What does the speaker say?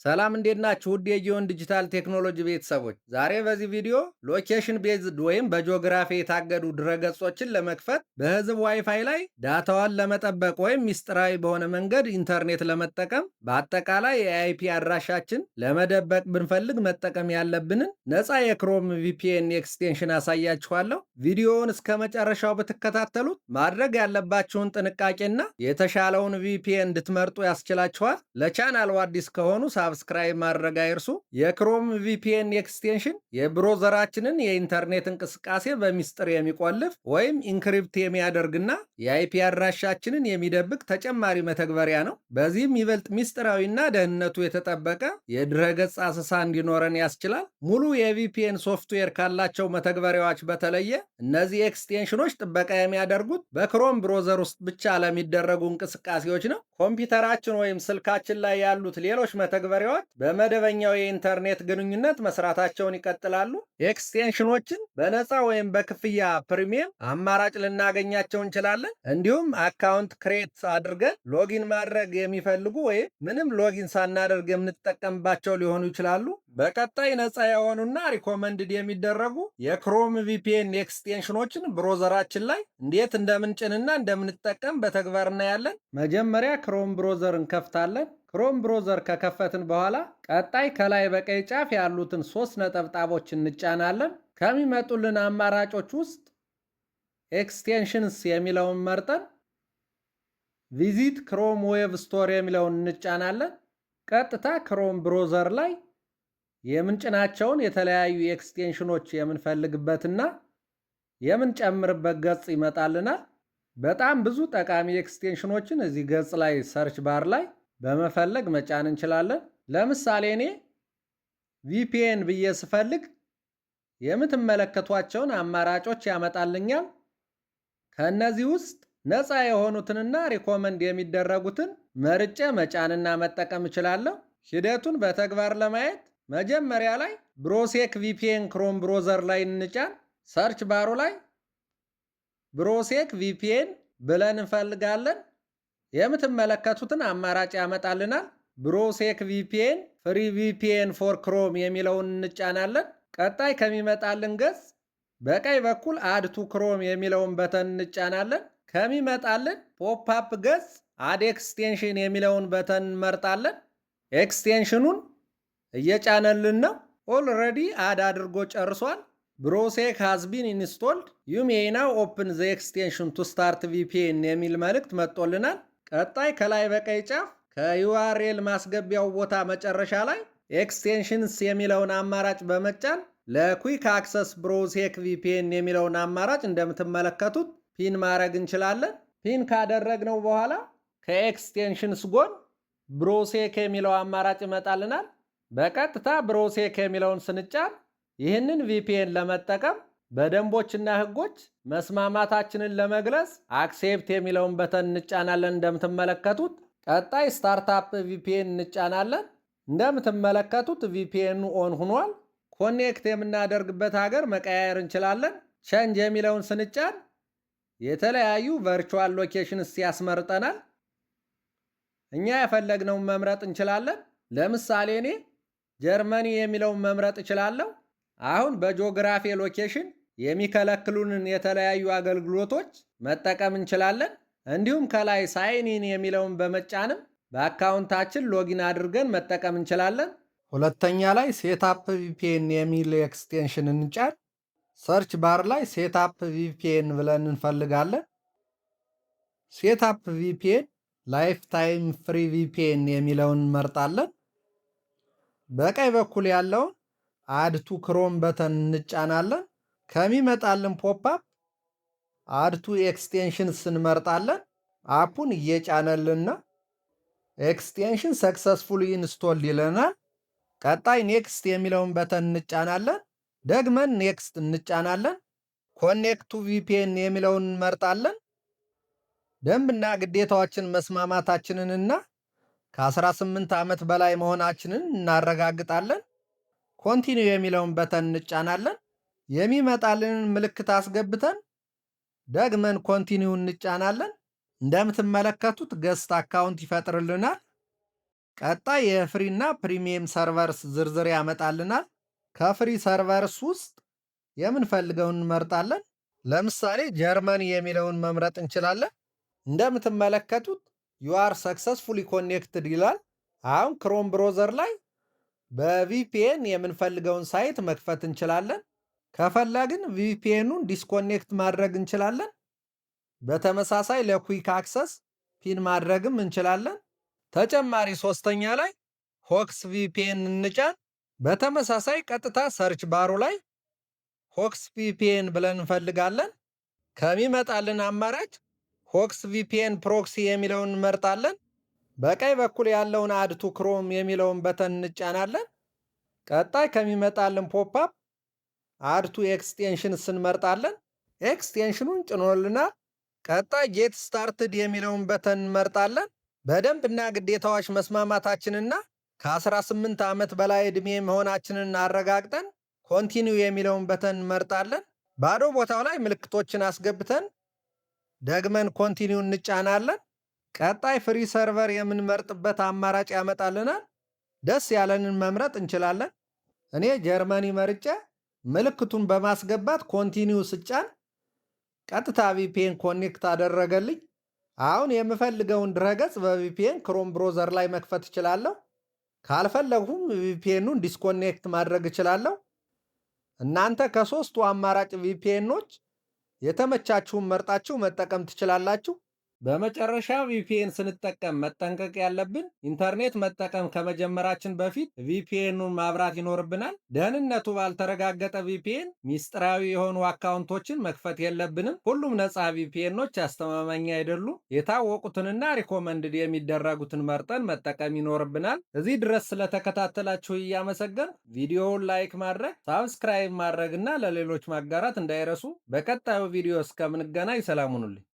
ሰላም፣ እንዴት ናችሁ? ውድ የጊዮን ዲጂታል ቴክኖሎጂ ቤተሰቦች፣ ዛሬ በዚህ ቪዲዮ location based ወይም በጂኦግራፊ የታገዱ ድረገጾችን ለመክፈት፣ በህዝብ ዋይፋይ ላይ ዳታዋን ለመጠበቅ ወይም ሚስጥራዊ በሆነ መንገድ ኢንተርኔት ለመጠቀም፣ በአጠቃላይ የ IP አድራሻችን ለመደበቅ ብንፈልግ መጠቀም ያለብንን ነፃ የ Chrome VPN extension አሳያችኋለሁ። ቪዲዮውን እስከ መጨረሻው ብትከታተሉት ማድረግ ያለባችሁን ጥንቃቄና የተሻለውን VPN እንድትመርጡ ያስችላችኋል። ለቻናሉ አዲስ ከሆኑ subscribe ማድረግ አይርሱ። የ Chrome VPN extension የ browser ኣችንን የኢንተርኔት እንቅስቃሴ በሚስጥር የሚቆልፍ ወይም encrypt የሚያደርግና የ IP አድራሻችንን የሚደብቅ ተጨማሪ መተግበሪያ ነው። በዚህም ይበልጥ ሚስጥራዊና ደህንነቱ የተጠበቀ የድረገጽ አሰሳ እንዲኖረን ያስችላል። ሙሉ የ VPN software ካላቸው መተግበሪያዎች በተለየ እነዚህ extension ኖች ጥበቃ የሚያደርጉት በ Chrome browser ውስጥ ብቻ ለሚደረጉ እንቅስቃሴዎች ነው። ኮምፒውተራችን ወይም ስልካችን ላይ ያሉት ሌሎች መተግበሪያዎች በመደበኛው የኢንተርኔት ግንኙነት መስራታቸውን ይቀጥላሉ። Extension ኖችን በነፃ ወይም በክፍያ premium አማራጭ ልናገኛቸው እንችላለን። እንዲሁም account create አድርገን login ማድረግ የሚፈልጉ ወይም ምንም login ሳናደርግ የምንጠቀምባቸው ሊሆኑ ይችላሉ። በቀጣይ ነፃ የሆኑና recommended የሚደረጉ የ Chrome VPN extension ኖችን browser ኣችን ላይ እንዴት እንደምንጭንና እንደምንጠቀም በተግባር እናያለን። መጀመሪያ Chrome browser እንከፍታለን። Chrome browser ከከፈትን በኋላ ቀጣይ ከላይ በቀኝ ጫፍ ያሉትን ሶስት ነጠብጣቦች እንጫናለን። ከሚመጡልን አማራጮች ውስጥ extensions የሚለውን መርጠን visit Chrome Web Store የሚለውን እንጫናለን። ቀጥታ Chrome browser ላይ የምንጭናቸውን የተለያዩ extension ኖች የምንፈልግበትና የምንጨምርበት ገጽ ይመጣልናል። በጣም ብዙ ጠቃሚ extension ኖችን እዚህ ገጽ ላይ search bar ላይ በመፈለግ መጫን እንችላለን። ለምሳሌ እኔ VPN ብዬ ስፈልግ የምትመለከቷቸውን አማራጮች ያመጣልኛል። ከእነዚህ ውስጥ ነፃ የሆኑትንና recommend የሚደረጉትን መርጬ መጫንና መጠቀም እችላለሁ። ሂደቱን በተግባር ለማየት መጀመሪያ ላይ Brosec VPN Chrome browser ላይ እንጫን። Search bar ኡ ላይ Brosec VPN ብለን እንፈልጋለን። የምትመለከቱትን አማራጭ ያመጣልናል። Brosec VPN free VPN for Chrome የሚለውን እንጫናለን። ቀጣይ ከሚመጣልን ገጽ በቀኝ በኩል add to Chrome የሚለውን button እንጫናለን። ከሚመጣልን pop-up ገጽ add extension የሚለውን button እንመርጣለን። Extension ኑን እየጫነልን ነው። Already add አድርጎ ጨርሷል። "Brosec has been installed. You may now open the extension to start VPN" የሚል መልእክት መጥቶልናል። ቀጣይ ከላይ በቀኝ ጫፍ ከ URL ማስገቢያው ቦታ መጨረሻ ላይ extensions የሚለውን አማራጭ በመጫን ለ quick access Brosec VPN የሚለውን አማራጭ እንደምትመለከቱት pin ማድረግ እንችላለን። Pin ካደረግነው በኋላ ከ extensions ጎን Brosec የሚለው አማራጭ ይመጣልናል። በቀጥታ Brosec የሚለውን ስንጫን ይህንን VPN ለመጠቀም በደንቦችና ሕጎች መስማማታችንን ለመግለጽ accept የሚለውን button እንጫናለን። እንደምትመለከቱት ቀጣይ start up VPN እንጫናለን። እንደምትመለከቱት VPN ኑ on ሆኗል። Connect የምናደርግበት ሀገር መቀያየር እንችላለን። Change የሚለውን ስንጫን የተለያዩ virtual locations ያስመርጠናል። እኛ የፈለግነውን መምረጥ እንችላለን። ለምሳሌ እኔ ጀርመኒ የሚለውን መምረጥ እችላለሁ። አሁን በ geography location የሚከለክሉንን የተለያዩ አገልግሎቶች መጠቀም እንችላለን። እንዲሁም ከላይ sign in የሚለውን በመጫንም በ account ኣችን login አድርገን መጠቀም እንችላለን። ሁለተኛ ላይ setup VPN የሚል extension እንጫን። Search bar ላይ setup VPN ብለን እንፈልጋለን። Setup VPN lifetime free VPN የሚለውን እንመርጣለን። በቀኝ በኩል ያለውን add to Chrome button እንጫናለን። ከሚመጣልን pop-up add to extensions እንመርጣለን። App ኡን እየጫነልን ነው። Extension successfully installed ይለናል። ቀጣይ next የሚለውን button እንጫናለን። ደግመን next እንጫናለን። Connect to VPN የሚለውን እንመርጣለን። ደንብና ግዴታዎችን መስማማታችንንና ከ18 ዓመት በላይ መሆናችንን እናረጋግጣለን። Continue የሚለውን button እንጫናለን። የሚመጣልንን ምልክት አስገብተን ደግመን continue እንጫናለን። እንደምትመለከቱት guest account ይፈጥርልናል። ቀጣይ የ free እና premium servers ዝርዝር ያመጣልናል። ከ free servers ውስጥ የምንፈልገውን እንመርጣለን። ለምሳሌ ጀርመኒ የሚለውን መምረጥ እንችላለን። እንደምትመለከቱት "You are successfully connected" ይላል። አሁን Chrome browser ላይ በ VPN የምንፈልገውን site መክፈት እንችላለን። ከፈለግን VPN ኑን disconnect ማድረግ እንችላለን። በተመሳሳይ ለ quick access pin ማድረግም እንችላለን። ተጨማሪ ሶስተኛ ላይ Hoxx VPN እንጫን። በተመሳሳይ ቀጥታ search bar ኡ ላይ Hoxx VPN ብለን እንፈልጋለን። ከሚመጣልን አማራጭ Hoxx VPN proxy የሚለውን እንመርጣለን። በቀኝ በኩል ያለውን "Add to Chrome" የሚለውን button እንጫናለን። ቀጣይ ከሚመጣልን popup "Add to extensions" እንመርጣለን። Extension ኑን ጭኖልናል። ቀጣይ "Get started" የሚለውን button እንመርጣለን። በደንብና ግዴታዎች መስማማታችንና ከ18 ዓመት በላይ ዕድሜ መሆናችንን አረጋግጠን "Continue" የሚለውን button እንመርጣለን። ባዶ ቦታው ላይ ምልክቶችን አስገብተን ደግመን "Continue" እንጫናለን። ቀጣይ free server የምንመርጥበት አማራጭ ያመጣልናል። ደስ ያለንን መምረጥ እንችላለን። እኔ ጀርመኒ መርጬ ምልክቱን በማስገባት "Continue" ስጫን ቀጥታ VPN connect አደረገልኝ። አሁን የምፈልገውን ድረገጽ በ VPN Chrome browser ላይ መክፈት እችላለሁ። ካልፈለግሁም VPN ኑን disconnect ማድረግ እችላለሁ። እናንተ ከሶስቱ አማራጭ VPN ኖች የተመቻችሁን መርጣችሁ መጠቀም ትችላላችሁ። በመጨረሻ VPN ስንጠቀም መጠንቀቅ ያለብን ኢንተርኔት መጠቀም ከመጀመራችን በፊት VPN ኑን ማብራት ይኖርብናል። ደህንነቱ ባልተረጋገጠ VPN ሚስጥራዊ የሆኑ account ኦችን መክፈት የለብንም። ሁሉም ነፃ VPN ኖች አስተማማኝ አይደሉም። የታወቁትንና recommended የሚደረጉትን መርጠን መጠቀም ይኖርብናል። እዚህ ድረስ ስለተከታተላችሁ እያመሰገንኩ ቪዲዮውን like ማድረግ፣ subscribe ማድረግ እና ለሌሎች ማጋራት እንዳይረሱ። በቀጣዩ ቪዲዮ እስከምንገናኝ ሰላም ሁኑልኝ።